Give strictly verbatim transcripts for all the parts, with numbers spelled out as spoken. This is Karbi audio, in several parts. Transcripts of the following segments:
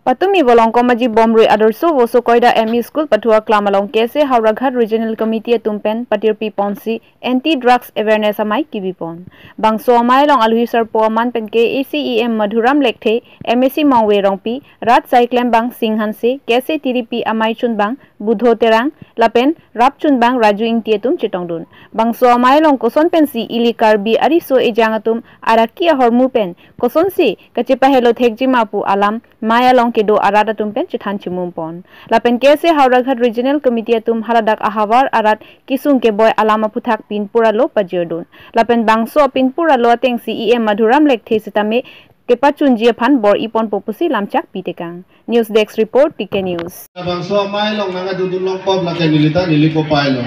Patumi Volongkom Aji Bomrui Adarsha Voso Koida M E School pathu aklam along K S A Howraghat Regional Committee atum pen patirpi ponsi anti drugs awareness amei kebipon. Bangso amei along aluhi sarpo aman pen ke A C E M Madhuram Lekthe, M A C Mongve Rongpi, rat asai klembang Sing Hanse, K S A tiripi amei chunbang Budho Terang, lapen rap chunbang Raju Ingti atum chetongdun. Bangso amei along koson pensi ili Karbi ariso ejang atum araki ahormu pen kosonsi kachepahelo thekjima pu alam mei along kedo arat atum pen chethan chimum pon. Lapen K S A Howraghat Regional Committee atum haladak ahavar arat kesung keboi alam aphuthak pinpur alo pajirdun. Lapen bangso pinpur alo ateng C E M Madhuram Lekthe sitame kepachunji aphan bor-i ponpo pusi lamchak pitekang. News Desk Report, T K News. Bangso amei along nangdudun longpo lake neli ta neli kopai lo.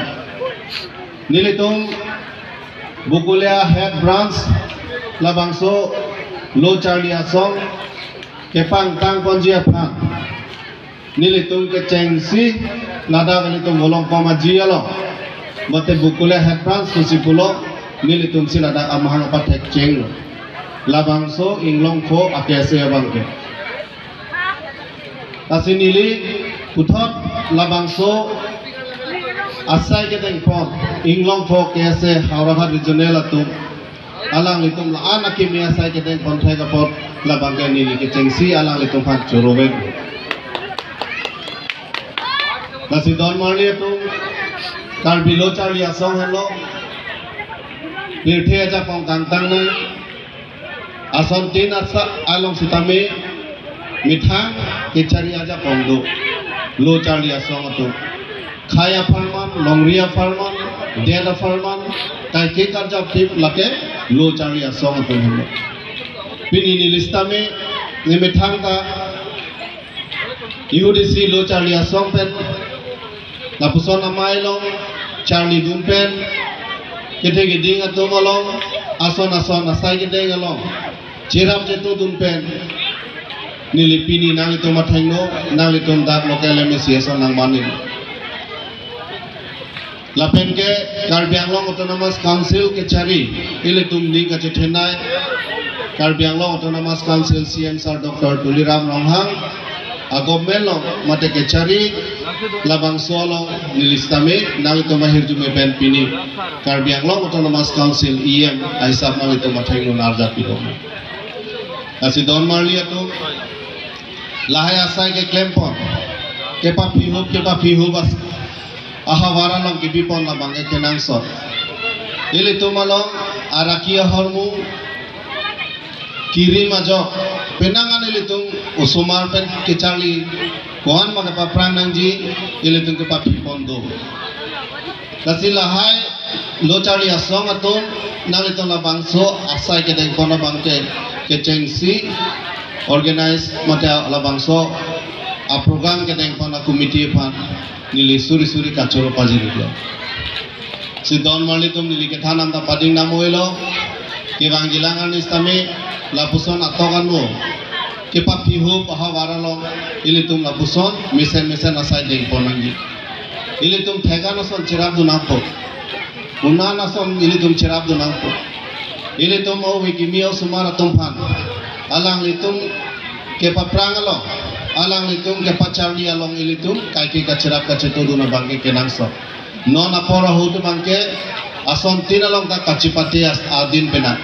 Nelitum Bokolia Head Branch labangso lo charli asong kepangtang ponji aphan nelitum kechengsi ladak nelitum Volongkom Aji along mate Bokolia Head Branch pusi pulo nelitum si ladak amahang apathek chenglo. Labangso Inglongpho a K S A abang ke. Lasi neli puthot labangso asai kedengpon Inglongpho K S A Howraghat Regional atum alanglitum la-an akimi asai kedengpon thek apot labang ke neli kechengsi alanglitum aphan choro ven. Lasi don marli atum, Karbi lo charli asong henlo, pirthe ajakong kangtang nang, ason tin asa along sitame methang kechari ajakong do, lo charli asong atum. Khei apharman, longri apharman, det apharman, kaike karjap thip lake lo charli asong atum henlo. Pini neli sitame ne methang ta U D C lo charli asong pen lapuson amei along charlidun pen kethe keding atum along ason ason asai kedeng along cherap chetodun pen neli pini nanglitum athengno nanglitum dak local M A C ason nangmanlo. Lapen ke Karbi Anglong Autonomous Council kechari ilitum ning kachethenei Karbi Anglong Autonomous Council C M Sir Doctor Tuliram Ronghang a government along mate kechari labangso along neli sitame nanglitum ahirjume pen pini Karbi Anglong Autonomous Council E M ahisap nanglitum athengno arjap pidun. Lasi don marli atum, lahai asai keklempon kepaphihup kepaphihup as ahavar along kebipon labang ke kenangsot. Ilitum along araki ahormu kiri majok penang an ilitum osomar pen kecharli ko-an ma kepaphrang nangji ilitum kepaphipon do. Lasi lahai lo charli asong atum nanglitum labangso asai kedengpon abang ke kechengsi organize mate labangso a program kedengpon a committee aphan neli suri suri kachoro pajirlo. Si don marli atum neli kethan nangta pading namoilo. Kevang jilang arni sitame lapuson atok anlo kepaphihup ahavar along ilitum lapuson mesen mesen asai dengpon nangji. Ilitum thek an ason cherapdun nangpo. Unan ason ilitum cherapdun nangpo. Ilitum ove kimi osomar atum aphan alanglitum kepaphrang along, alanglitum kepacharli along ilitum kaike kacherap kachetodun abang ke kenangsot. Non apor ahut abang ke ason tin along ta kachipate as adin penang.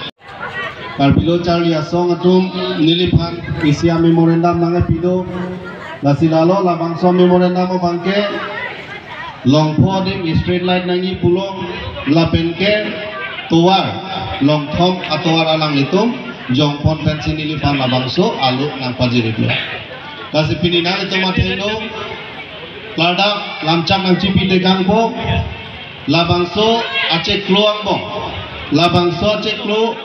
Karbi lo charli asong atum neliphan isi a memorandum nangkepi do. Lasi lalo labangso memorandum abang ke Longpho adim street light nangji pulo lapen ke tovar Longthom atovar alanglitum jongpon pensi neliphan labangso alo nangpajirlo. Lasi pini nanglitum athengno ladak lamchak nangchipi tekangpo. Labangso achiklo angbong, labangso achiklo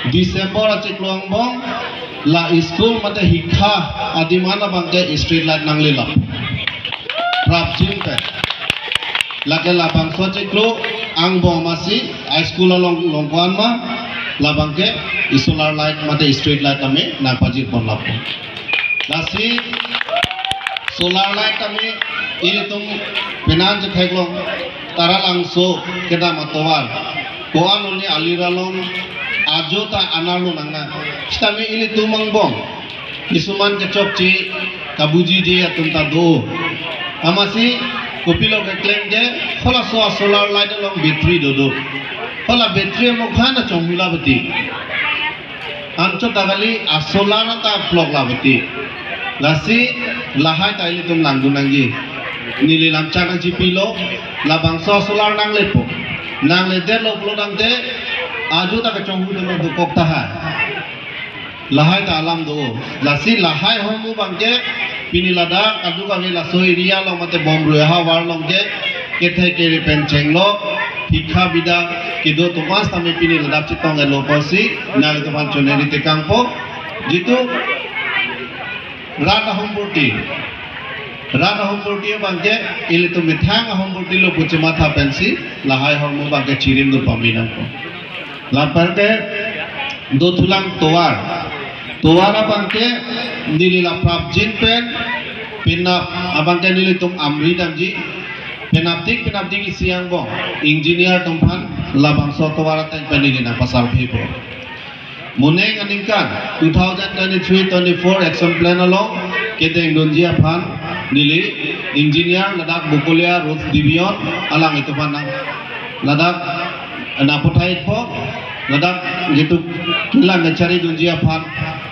December achiklo angbong la school mate hikha adim an abang ke street light nanglelap. Prapjin pen lake labangso achiklo angbong masi high school along longkwan ma labang ke solar light mate street light tame nangpajirpon lap. Lasi solar light tame ilitum penang chetheklong Taralangso kedam atovar ko-an oni aliralong ajo ta anerlo nangnang. Sitame ilitum angbong kisuman kechokche Kabujiji atum ta do. Amatsi kopilo keklem ke, halaso a-solar light along battery dodo. Hala battery amokhan achonghu la bati. Anchot ta kali a-solar ta plok la bati. Lasi lahai ta ilitum langdun nangji. Neli lamchak nangchipilo, labangso a-solar nanglepo. Nangledetlo pulo tangte, ajo ta kachonghu atum dokok tahai. Lahai ta alam do. Lasi lahai ahormu abangke pini ladak kadokave laso area along mate Bomrui ahavar along ke kethe kere pen chenglo, hikha bida kedo atum sitame pini ladak chetong-etlo pusi nanglitum aphan choneri tekangpo. Jitu rat ahormu purti, rat ahormu purti abangke ilitum methang ahormu purtilo pu chematha pensi lahai ahormu abangke chirimdun pame nangpo. Lapen ke dothulang tovar. Tovar abangke neli la prapjin pen penap abangke nelitum amri damji. Penapdik penapdik isi angbong engineer atum aphan labangso tovar ateng pen neli nangpasarphepo. Moneng aningkan two thousand twenty-three twenty-four action plan along kedengdunji aphan neli engineer ladak Bokolia Roads Division alanglitum aphan nang ladak nangpathaipo, ladak jitu kelang kecharidunji aphan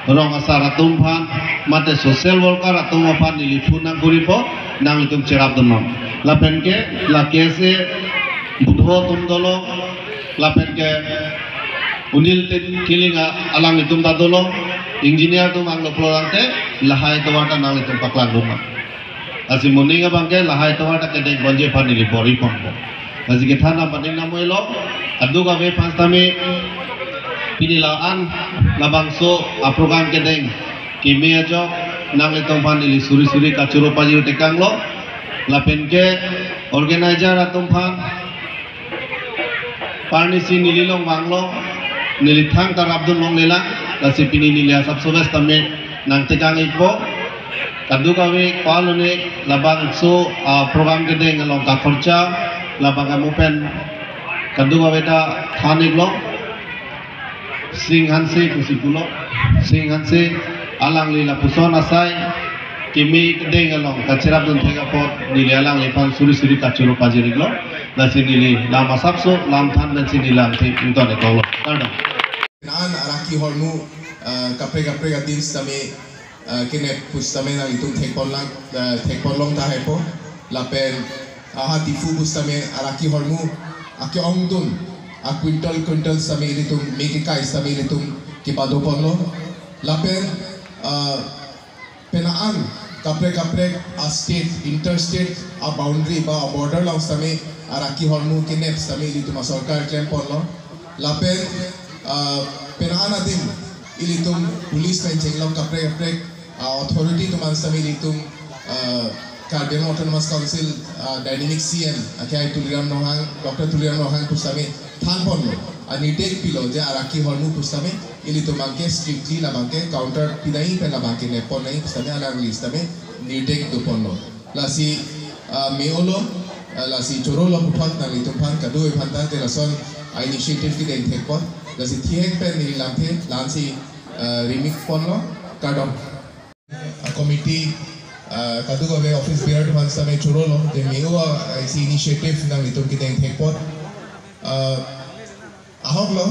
rong asar atum aphan mate social worker atum aphan neli phone nangkuripo, nanglitum cherapdunnon. Lapen ke la K S A budho atum dolo, lapen ke Unil Tin Killing a-, alanglitum ta dolo, engineer atum vanglo pulo tangte lahai tovar ta nanglitum paklangdunnon. Lasi moneng abangke lahai tovar ta kedengponji aphan neli bor-iponpo. Lasi kethan nangpaning nangmuilo, kadokave aphan sitame pini la-an labangso a-program kedeng keme ajok nanglitum aphan neli suri suri kachoro pajir tekanglo. Lapen ke organizer atum aphan parnisi neli along vanglo, neli thangta rapdun longlelang, lasi pini neli asapso bes tame nangtekang-ikpo. Kadokave ko-an lone labangso a-program kedeng along kakhorcha, labang amu pen kadokave ta than-iklo. Sing Hanse pusi pulo. Sing Hanse alangli lapuson asai keme kedeng along kacherapdun thek apot neli alangliphan suri suri kachoro pajir-iklo. Lasi neli lam asapso lam than pensi neli lamthe ington-iklo. Kardom. Nan araki ahormu, eh, kaprek kaprek adim sitame, eh, kenep pusitame nanglitum thekponlang, eh, thekponlong tahaipo. Lapen, aha Diphu pusitame araki ahormu ake-ongdung a-quintal quintal sitame ilitum me kekai sitame ilitum kepadoponlo. Lapen, eh, penang kaprek kaprek a-state, interstate a-boundary ba a-border along sitame araki ahormu kenep sitame ilitum asorkar klemponlo. Lapen, ah, penang adim ilitum police pen chenglok kaprek kaprek, ah, authority atum an sitame ilitum, ah, Karbi Anglong Autonomous Council, ah, dynamic C M akehai Tuliram Ronghang, Doctor Tuliram Ronghang pusitame thanponlo, a-nirdesh pilo je araki ahormu pusitame ilitum abangke strictly labangke counter pinai pen labangke neppon nai pusitame alangli sitame nirdesh doponlo. Lasi, ah, me-olo, ah, lasi chorolo puthot nanglitum aphan kadokave aphanta te lason a-initiative kedeng thekpon. Lasi thihek pen neli lamthe la-ansi, ah, rimikponlo. Kardom. A-committee, ah, kadokave office bearer atum aphan sitame chorolo, je me-o, ah, isi initiative nanglitum kedeng thekpon. Ah, ahoklo,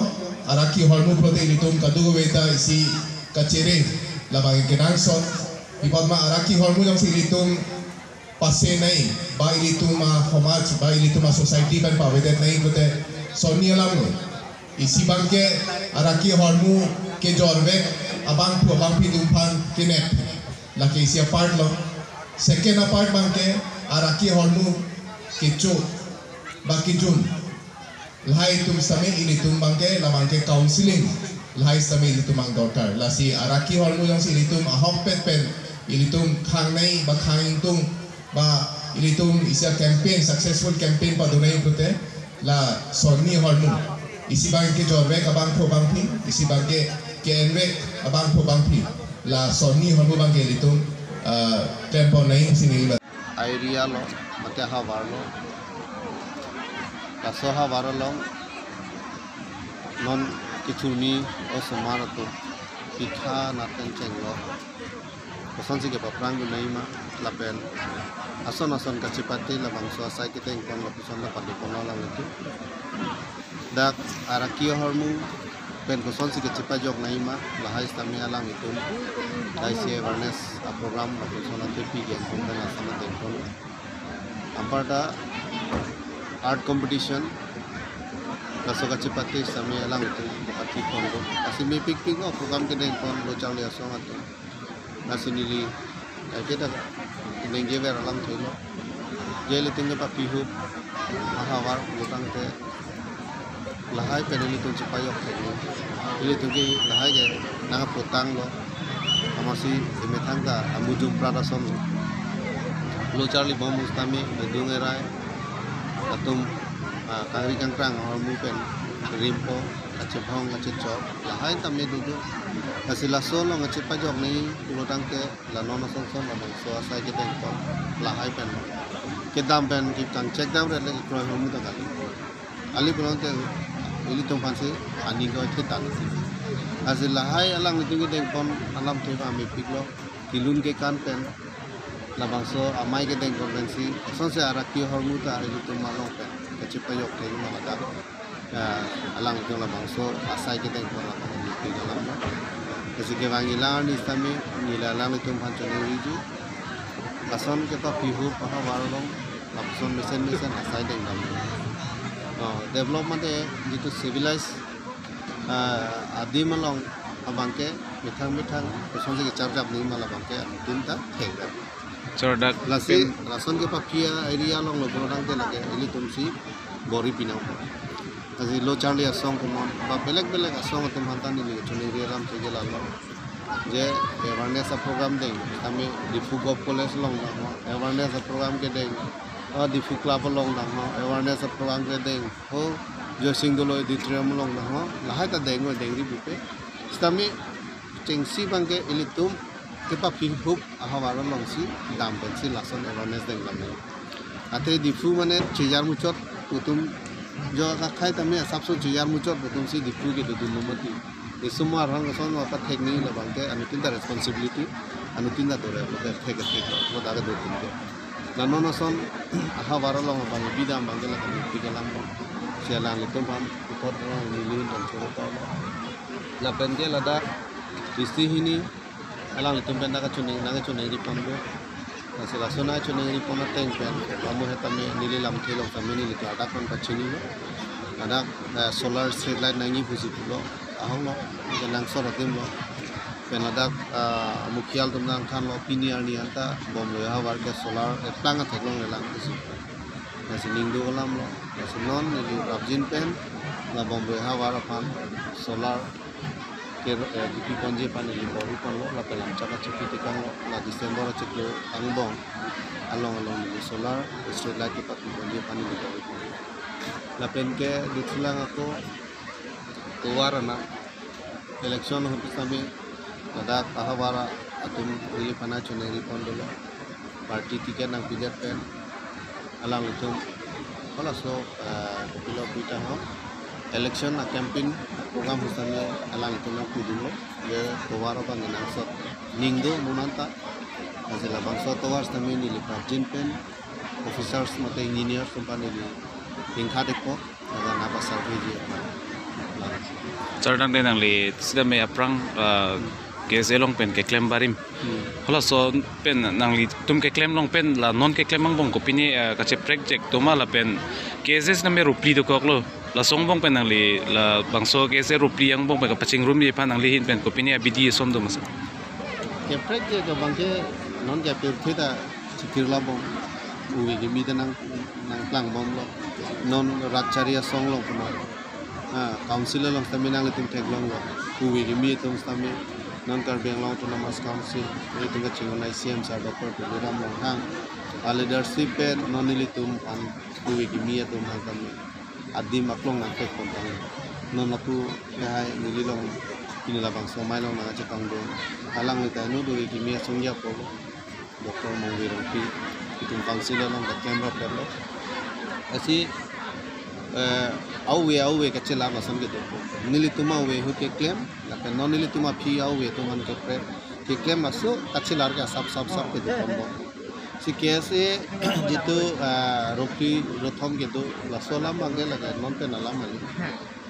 araki ahormu pulote ilitum kadokave ta isi kachere labang kenangsot. Pi apot ma araki ahormu jongsi ilitum pase nai, ba ilitum asomaj, ba ilitum a-society pen pavedet nai pulote sonni alamlo. Isi abangke araki ahormu kejorvek abangphu abangphi atum aphan kenep. Lake isi a-part lo. Second a-part abangke araki ahormu kecho ba kejun. Lahai atum sitame ilitum abangke, labangke counseling. Lahai sitame ilitum abang dorkar. Lasi araki ahormu jongsi ilitum ahokpet pen ilitum khang nai ba khang ingtung ba ilitum isi a-campaign, successful campaign pado nai pulote la sonni ahormu. Isi abangke jorvek abangphu abangphi, isi abangke ke-envek abangphu abangphi. La sonni ahormu abangke ilitum, ah, klempon nai pusi neli ba. Area lo, mate havar lo. Laso havar along non kechurni osomar atum hikha nat pen chenglo. kosonsi kepaphrang dun nangji ma, lapen ason ason kachepate labangso asai kedengpon lapuson ta pado ponlo alanglitum. Dak araki ahormu pen kosonsi kachepajok nangji ma, lahai sitame alanglitum daisi awareness a-program lapuson athepi ke-enpon pen lason dengpon. Anparta art competition, laso kachepate sitame alanglitum pati ponlo. Lasi mepikpik o program kedengpon lo charli asong atum. Lasi neli kaike ta ningjever alamthe lo. Je ilitum kepaphihup ahavar pulotangte lahai pen ilitum chepajok theklo. Ilitum ke lahai ke nangputanglo. Amatsi emethang ta amujum prat ason lo. Lo charli bom sitame medung erai atum, ah, kangri kangkrang ahormu pen rimpo, kachebhong kachechok lahai tame dodun. Lasi laso along kachepajok nangji pulotangte la non ason ason labangso asai kedengpon lahai pen kedam pen kekangchek damret le kekroi ahormu ta kali. Kali pulote ilitum aphansi aning ko-ethe dan si. Lasi lahai alanglitum kedengpon alamthe ba mepiklo, kelun kekan pen labangso amei kedengpon pensi kosonsi araki ahormu ta ilitum along pen kachepajok thekji ma ladak, ah, alanglitum labangso asai kedengpon labang mepik alam. Lasi kevangji alang arni sitame neli alanglitum aphan choningriji, lason kepaphihup ahavar along lapuson mesen mesen asai dengdam. Oh, development e jitu civilized, ah, adim along abangke methang methang kosonsi kecharjap nangji ma labangke anuttin ta thekdam. Sir, dak Lasi pen lason kepaphi a-area along lo pulotangte lake ilitumsi bor-i pinang. Lasi lo charli asong komat ba belek belek asong atum aphan ta neli choningri alamthe ke lalo. Je awareness a-program deng, kami Diphu Govt College along dang ho, awareness a-program kedeng, ah, Diphu Club along dang ho, awareness a-program kedeng ho, Joysing Doloi Auditorium along dang ho, lahai ta deng ho, dengri bupe. Sitame chengsi abangke ilitum kepaphihup ahavar alongsi dam pensi lason awareness dengdam. Athe Diphu mane chejar muchot pu atum, jo kakhai tame asapso chejar muchot pu atumsi Diphu ke dodunlo mati. Esomar hang koson ma pathek nangji labangke anuttin ta responsibility, anuttin ta dore, bote thek thek lo, bote dak dodun ke. La non ason ahavar along abang bidam abangke la kami bidam lo. Si alanglitum aphan puthot along neli dan choro pa lo. Lapen ke ladak isi hini alanglitum pen nangkachoning, nangkachoningri ponlo. Lasi laso nangkachoningri pon ateng pen, amu hetame neli lamthe along tame neli klardak pen pachinilo. Ladak, eh, solar street light nangji pusi pulo. Ahong lo, kenangsot adim lo. Pen ladak, ah, mukhia atum nangthanlo, pini arni anta Bomrui ahavar ke solar eplang atheklonglelang pusi. Lasi ning do alam lo. Lasi non neli prapjin pen la Bomrui ahavar aphan solar ke, eh, kipi ponji aphan neli bor-i ponlo, lapen lamchak kachipi tekanglo, la December achiklo angbong along along neli solar street light kipapi ponji aphan neli bor-i ponlo. Lapen ke duthulang ako tovar ana election ahut sitame ladak ahavar atum neli aphan nangchoningri pon dolo. Party ticket nangpidet pen alanglitum halaso, eh, kopilo pu ta ho, election a-campaign program ahut sitame alanglitum nangpudunlo, je tovar abang kenangsot ning do non anta. Lasi labangso tovar sitame neli prapjin pen officers mate engineers atum aphan neli ingkha dekpo. Laga napa survey ji aphan. Sir, tangte nangli sitame aphrang, ah, K S A along pen keklem barim. Hmm. Halaso pen nanglitum keklem along pen la non keklem angbong kopine, ah, kacheprek jek toma lapen K S A sitame ro phli dokoklo. Laso angbong pen nangli labangso K S A ro phli angbong pen kapachingrumji aphan nangli ahin pen kopine abidi ason do ma sir? Keprek jek abangke non ke pirthe ta chikirla bom. Uve kimi ta nang, nangklang bomlo. Non rat chari asong along puna. Ah, council along sitame nanglitum theklonglo. Uve kimi atum sitame non Karbi Anglong Autonomous Council, ilitum kachinghon a-C M sir Doctor Tuliram Ronghang aleadership pen non ilitum aphan uve kimi atum aphan sitame adim aklong nangthek pontang. Non lapu kehai neli along pini labangso amei along nangkachepangdun. Alanglita inut uve kimi asong ya po. Doctor Mongve Rongpi, itum council along kaklem rapetlo. Lasi, eh, auve auve kachelam ason kedo. Nelitum auve ahut keklem, lapen non nelitum aphi auve atum aphan keprek, Keklem laso kachelar ke asap sap sap kedo ponbom. Si K S A jitu, ah, rokri rothom kedo laso alam abangke lake non pen alam kali.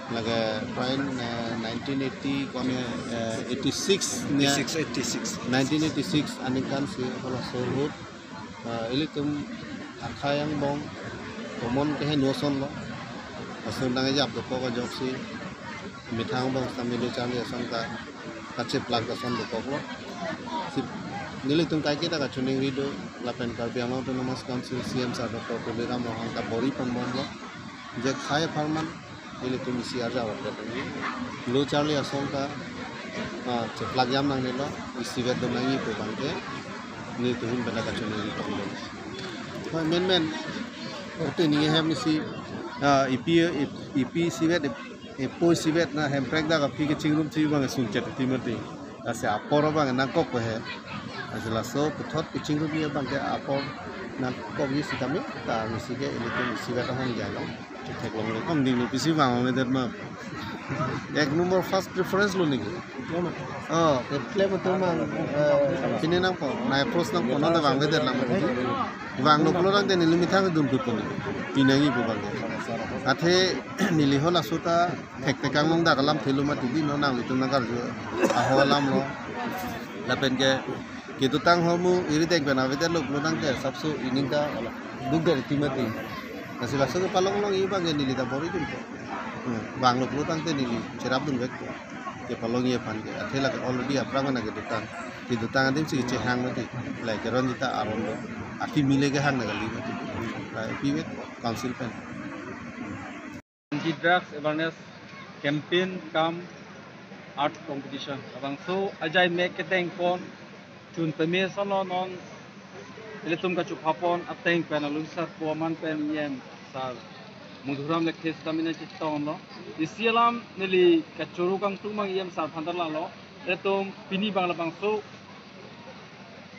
Lake prai, eh, nineteen eighty kone, eh, eighty-six nya, eighty-six, eighty-six. Nineteen eighty-six aningkan si halaso ahut, eh, ilitum akhei angbong common ke heno asonlo. Laso nangkejap dokok ajoksi methang angbong sitame lo charli asong ta kacheplak ason dokoklo. Si nelitum kaiketa kachiningri do, lapen Karbi Anglong Autonomous Council C M sir Doctor Tuliram Ronghang ta bor-i ponbomlo. Je khei apharman nelitum isi arjap lo charli asong ta, ah, cheplak jam nangnelo, isivet dun nangji pu abangke nelitum pen ta kachiningri ponlo. Hoi, menmen, ante neli hem isi, ah, ipi, ip-, ipi isivet, ip-, ipo isivet na Hemprek dak aphi kechingrum si abang sungchet ti mati. Lasi apor abang nangkok he. Lasi laso puthot kechingrumji abangke apor nangkokji sitame ta misi ke ilitum isivet ahong jalong. Theklonglo, kong ding lo, pisi vang avedet ma. Ek number first preference lo niki. Oh, keklem atum mang, eh, pini nangpo, nai approach nangpo, non ta vang avedet lang. Vanglo pulo tangte neli methang dun pu pon. Pinangji pu abang. Athe neli halaso ta thekthek anglong dak alamthe lo mati, non nanglitum nangkarju aho alamlo. Lapen ke kedotang ahormu iri deng pen avedetlo pulo tangte asapso ining ta dukdor ti mati. Lasi laso kepalonglongji abangke neli ta bor-i dunpo. Hmm, vanglo pulo tangte neli cherap dunvekpo. Kepalongji aphan ke. Athe lake already aphrang nangkedotang. Kedotang adim si kechehang mati. Lake keron jita aron do. Akimi le kehang nang kali mati. Lake pivek council pen. Anti drugs awareness campaign cum art competition. Labangso ajai mek kedeng pon, chun tame sono non ilitum kachupha pon ateng pen alun sar po aman pen yen sar Madhuram Lekthe sitame nangchetonglo. Isi alam neli kachoro kangtung abang yen sar aphan ta lalo. Ilitum pini abang labangso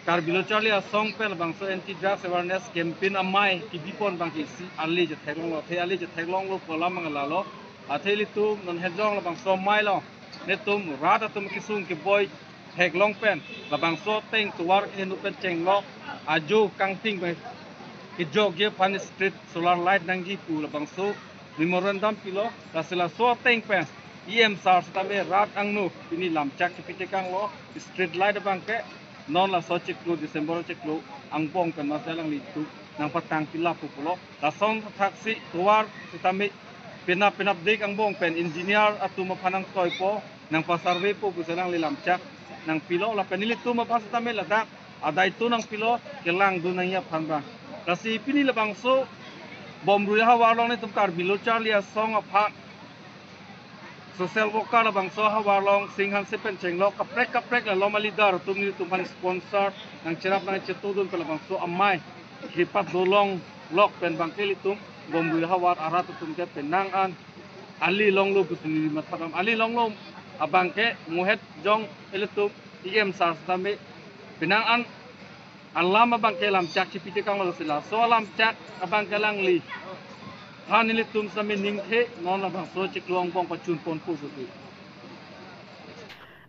Karbi Lo Charli Asong pen labangso anti drugs awareness campaign amei kebi pon abangke isi ale chetheklonglo, athe ale chetheklonglo pu alam abang lalo. Athe ilitum non hejong labangso amei along nelitum rat atum kesung keboi theklong pen labangso ateng tovar keheno pen chenglok ajo kangting pen kejokji aphan street solar light nangji pu labangso memorandum pilo. Lasi laso ateng pen E M sir sitame rat angno pini lamchak chepitekanglo, street light abangke non laso chiklo December chiklo angbong pen masi alanglitum nangpatang pilap pu pulo. Lason thaksi tovar sitame penap penapdik angbong pen engineer atum aphan nangtoipo, nangpasurveypo pusi alangli lamchak nangpilo, lapen ilitum aphan sitame ladak adai to nangpilo, kelang dun nangji aphan abang. Lasi pini labangso Bomrui ahavar along nelitum Karbi Lo Charli Asong aphan social worker labangso ahavar along Singhanse pen chenglok kaprek kaprek la loma leader atum nelitum aphan sponsor nangcherap nangchetodun pen labangso amei kepado longlok pen abangke ilitum Bomrui ahavar arat atum ke penang an ale longlo pusi neli mathadam, ale longlo abangke muhet jong ilitum E M sir sitame penang an alam abangke lamchak chepitekanglo, lasi laso alamchak abangke alangliphan ilitum sitame ningthe non labangso chiklo angbong pachun ponpo pusi.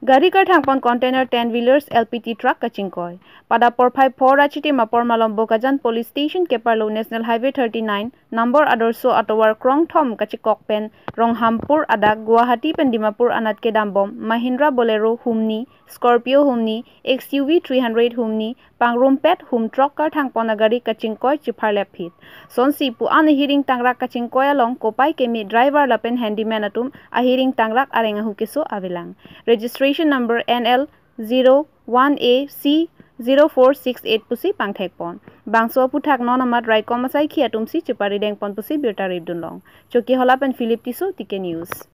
Gari karthang pon container ten wheelers L P T truck kachingkoi. Pada porphai phor rachiti apor malom Bokajan Police Station keparlo National Highway thirty-nine, number Adorsho atovar krongthom kachikok pen Ronghampur adak Guwahati pen Dimapur anat kedambom Mahindra Bolero humni, Scorpio humni, X U V three hundred humni, pangrumpet hum truck karthang pon agari kachingkoi chipharlep phit. Sonsi pu-an ahiring tangrak kachingkoi along kopai keme driver lapen handyman atum ahiring tangrak areng ahu keso avelang. Registration number N L zero one A C zero four six eight pusi pangthek pon. Bangso aphuthak non amat raikom asaikhi atumsi chipari deng pon pusi birta rip dunlong. Chokihola pen Philip Tisso, T K News.